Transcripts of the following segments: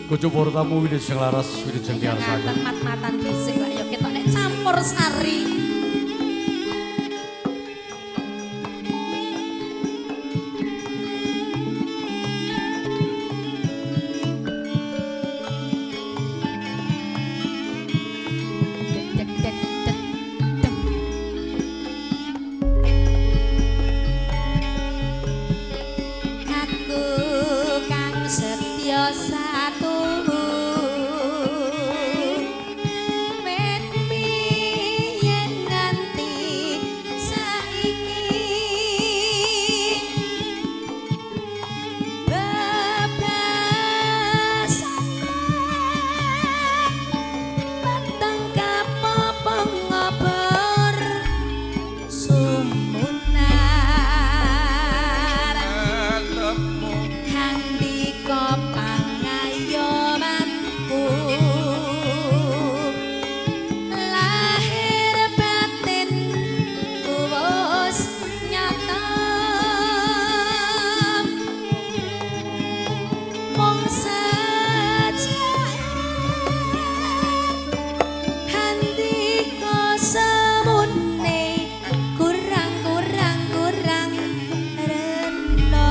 Kucu para tamu wilujeng laras wilujeng diarsaken. Mat-matan dhisik lak ya ketok nek campur sari. Aku kang setya satu wit biyen nganti saiki bebasan peteng kapopong ngobor sumunar handika pangayomanku lahir batin wis nyata mung sajake handika semune kurang kurang kurang rena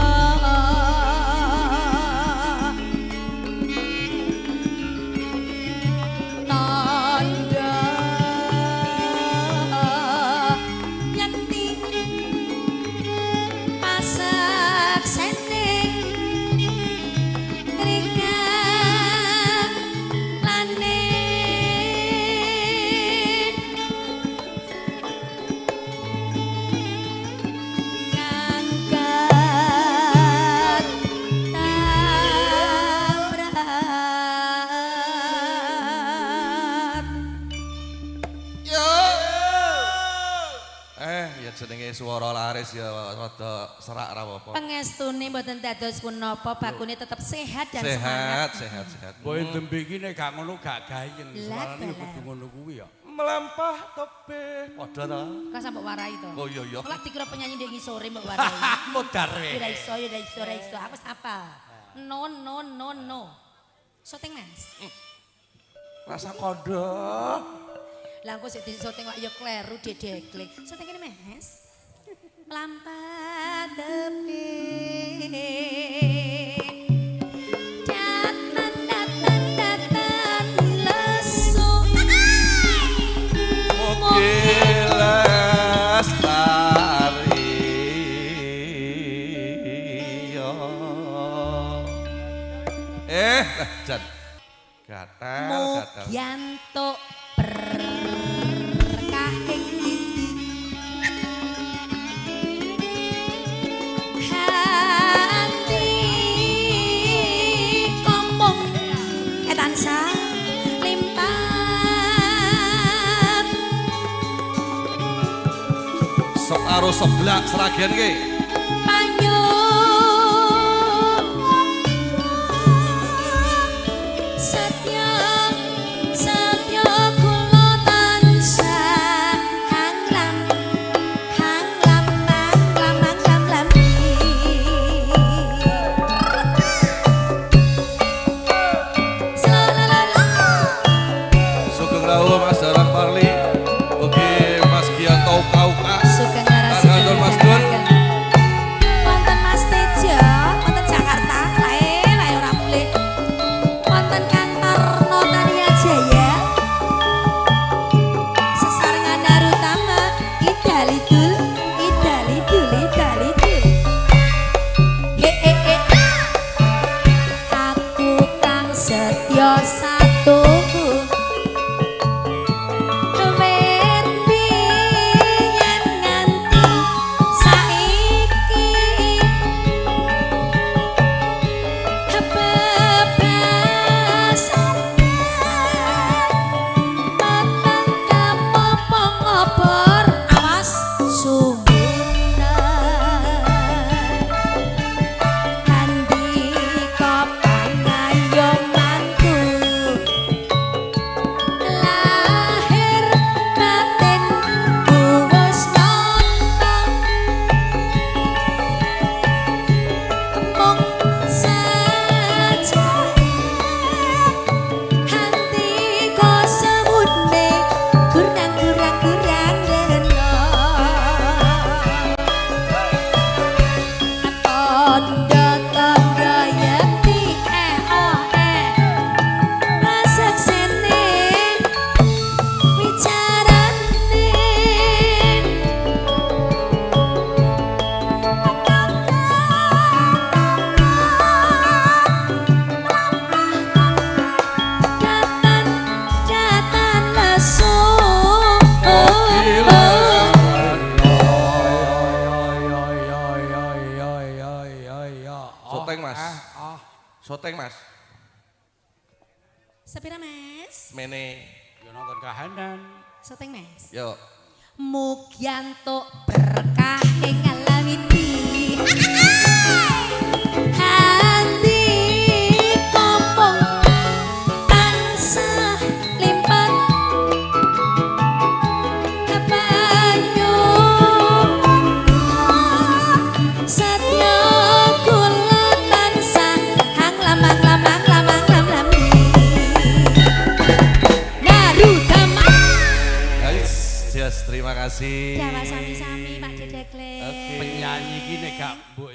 tandha yekti pasaksene rika lane ngangkat tabrat. Yo. Ya jenenge swara laris ya rada serak ra apa-apa. Pengestune mboten dados punapa, bakune tetep sehat dan semangat. Sehat, sehat, sehat. Mboke tembe iki nek gak ngono gak gayeng. Lah, Suarane dalah. kudu ngono kuwi ya. Melampah tebing. Padha ta? Kok sampe warai to? Oh iya iya. Lak dikira penyanyi ndek ngisore mbok warai. Modar we. Ya iso, ya iso, ya iso. Aku wis apal. No no no no. Syuting Mas. Rasa kondo. Lah engko sik disyuting lak ya kleru dedekle. Syuting kene Mas. Mlampah tebing. Datan datan datan lesu. Mugi lestari. Jan. Gatel, gatel. Mugi entuk berkah ing titi. Hati komong tansah limpah. Sok karo seblak Sragen iki. Panyuwun setya setya kula tansah hanglam hanglam hanglam hanglam lambi. Slalala. Sugeng rawuh Mas Daran Parli. Oke Mas Gianto Kauka. Sugeng laras Tangan Mas Dun. Wonten Mas Tejo, wonten Jakarta, lae lae ora mulih. Wonten Kang Tarno. Soteng Mas. Ah, ah. Soteng Mas. Sepira Mas? Mene. Yo nonton kahanan. Soteng Mas. Yo. Mugi antuk berkah ing alawiti. Hati kopong tansah limpat kepanyuwun satya kula tansah hang lamang lamang lamang lam lami Narutama. Guys, yes, terima kasih. Dawa sami-sami Pak Dedekle. Oke. Penyanyi iki nek gak mbok